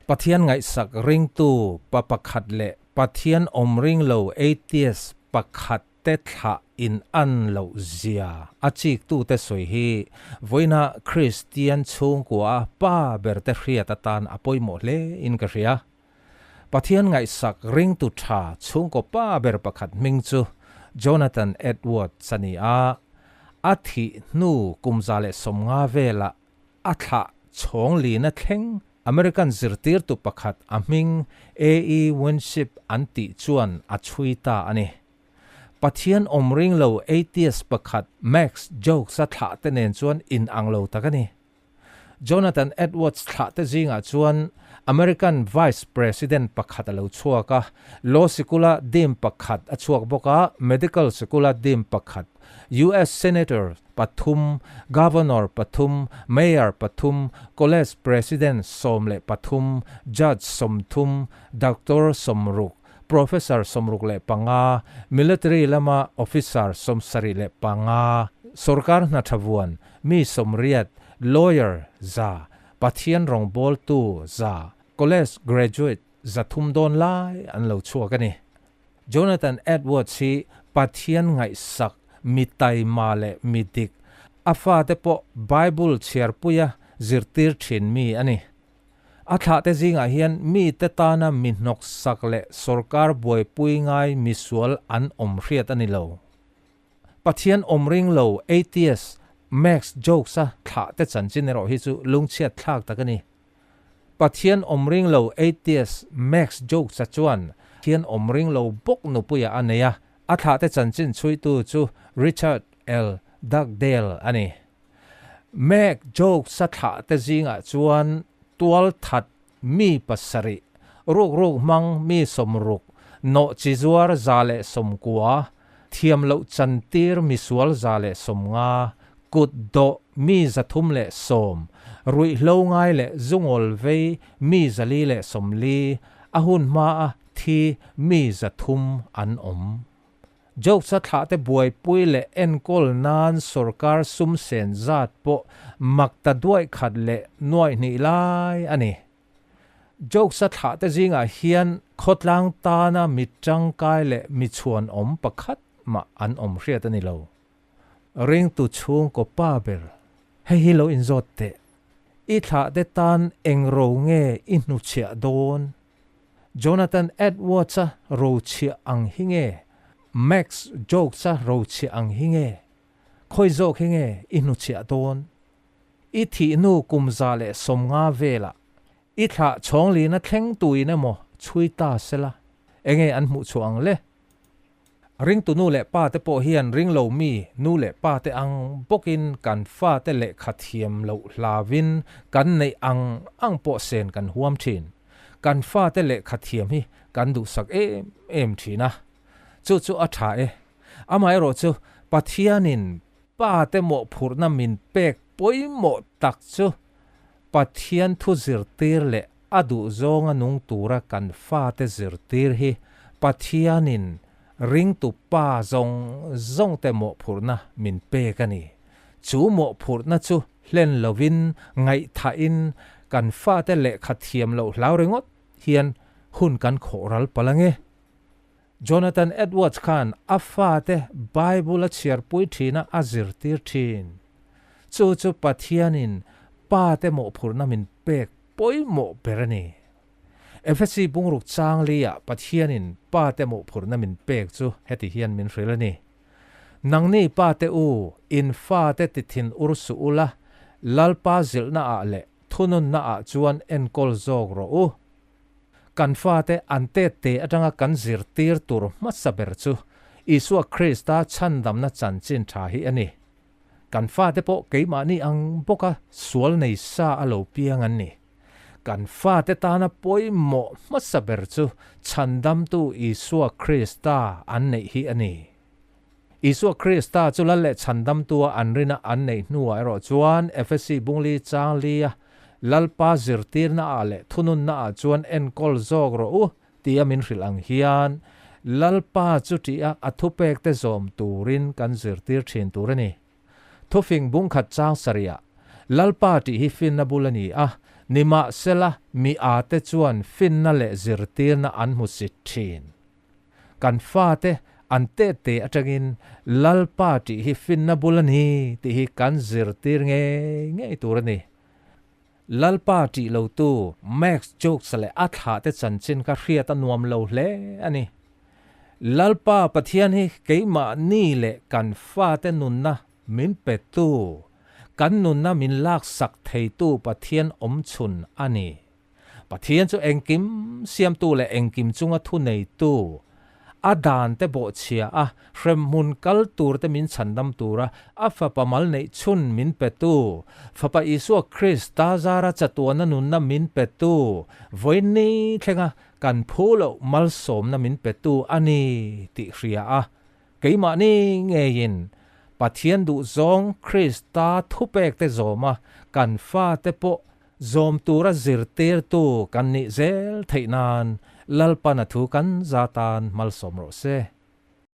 Pathian ngaihsak ringtu pa pakhat leh Pathian awm ring lo atheist pakhat te thlah in an loh zia a chiktute sawi hi vawiina Kristian chhungkua pa ber te hriat atan a pawimawh hle in ka hria. Pathian ngaihsak ringtu tha chhungkaw pa ber pakhat hming chu Jonathan Edwards a ni a, a thih hnu kum 150 velah a thlah chhawng lina thleng American zirtirtu pakhat a hming A. E. Winship an tih chuan a chhui ta a ni. Pathian awm ring lo atheist pakhat Max Jukes-a thlah te nen chuan inang lo tak a ni. Jonathan Edwards thlah te zingah chuan American Vice President pakhat a lo chhuak a, Law sikula dim pakhat a chhuak bawk a, Medical sikula dim pakhat, US Senator pathum, Governor pathum, Mayor pathum, College President 13, Judge 30, Doctor 60, Professor 65, Military lama Officer 75, Sorkar hna tha vuan mi 80, lawyer 100, Pathian rawngbawltu 100, college graduate 300 dawn lai an lo chhuak a ni. Jonathan Edwards hi Pathian ngaihsak mi taima leh mi dik, a fate pawh Bible chhiarpuia zirtir thin mi a ni. A thlahte zingah hian mite tana mi hnawksak leh sorkar buaipui ngai misual an awm hriat a ni lo. Pathian awm ring lo atheist Max Jukes-a thlahte chanchin erawh hi chu lungchhiat thlak tak a ni. Pathian awm ring lo atheist Max Jukes-a chuan Pathian awm ring lo bawk nupuia a nei a, a thlahte chanchin chhuitu chu Richard L. Dugdale a ni. Max Jukes-a thlahte zingah chuan tual that mi pasarih, ruk ruk hmang mi 60, nawh chi zuar 190, thiam loh chantir misual 150, kut dawh mi 310, ruihhlo ngai leh zungawl vei mi 440, a hun hmaa thi mi 300 an awm. Jokes-a thlahte buaipui leh enkawl nan sorkar sum sen zat pawh mak ta duaih khat leh nuaih hnih lai a ni. Jokes-a thlahte zingah hian khawtlang tana mi tangkai leh mi chhuanawm pakhat mah an awm hriat a ni lo. Ringtu chhungkaw pa ber, hei hi lo inzawt teh. I thlahte tan eng ro nge i hnuchhiah dawn? Jonathan Edwards-a rochhiah ang hi nge? Max Jukes-a rochhiah ang hi nge? Khawi zawk hi nge i hnuchhiah dawn? I thih hnu kum 150 velah i thlah chhawng lina thleng tuin emaw chhui ta sela, enge an hmuh chhuah ang le? Ringtu nu leh pa te pawh hian ringlo mi nu leh pa te ang bawkin kan fate lehkha thiam loh hlauin kan neih ang ang pawh sen kan huam thin. Kan fate lehkha thiam hi kan duhsak em em thin a. Chu chu a tha e. Amaherawh chu Pathianin pa te mawhphurhna min pek pawimawh tak chu Pathian thu zirtir leh a duhzawnga nung tura kan fate zirtir hi Pathianin ringtu pa zawng zawng te mawhphurhna min pek a ni. Chu mawhphurhna chu hlen lovin ngaihthahin kan fate lehkha thiam loh hlau ringawt hian hun kan khawh ral palh ange. Jonathan Edwards khan a fate Bible a chhiarpui thina a zirtir thin. Chu chu Pathianin pa te mawhphurhna min pek pawimawh ber a ni. Efesi bungruk chang liah Pathianin pa te mawhphurhna min pek chu heti hian min hrilh a ni. Nangni pa te u, in fa te ti thin ur suh ula, Lalpa zilhna ah leh thununna ah chuan enkawl zawk rawh u. Kan fate an tet te atanga kan zirtir tur hmasa ber chu Isua Krista chhandamna chanchin tha hi a ni. Kan fate pawh keimahni ang bawka sual nei sa a lo piang an ni. Kan fate tana pawimawh hmasa ber chu chhandamtu Isua Krista an neih hi a ni. Isua Krista chu lal leh chhandamtua an rina an neih hnuah erawh chuan Efesi bungli chang lia Lalpa zirtirnaah leh thununnaah chuan enkawl zawk rawh u tia min hrilh ang hian Lalpa chu tia a thupekte zawm turin kan zirtir thin tur a ni. Thufing bungkhat chang sarihah Lalpa tih hi finna bul a ni a, Nimahsela, mi â te chuan finna leh zirtirna an hmusit thin. Kan fate an tet te atangin Lalpa tih hi finna bul a ni tih hi kan zirtir ngei ngei tur a ni. Lalpa tih lotu Max Jukes leh a thlahte chanchin kha hriat a nuam lo hle a ni. Lalpa Pathian hi keimahni leh kan fate nunna min petu, kan nunna min laksak theitu Pathian awmchhun a ni. Pathian chu engkim siamtu leh engkim chunga thuneitu, a dan te bawhchhia a, hremhmun kal tur te min chhandam tura a Fapa mal neih chhun min petu, Fapa Isua Krista zara chatuana nunna min petu, vawiin thlenga kan phu loh malsawmna min petu a ni tih hria a, keimahni ngeiin Pathian duhzawng Krista thupek te zawma kan fate pawh Zawm tura zirtirtu kan nih zel theih nan Lalpan a thu kan za tan malsawm rawh se.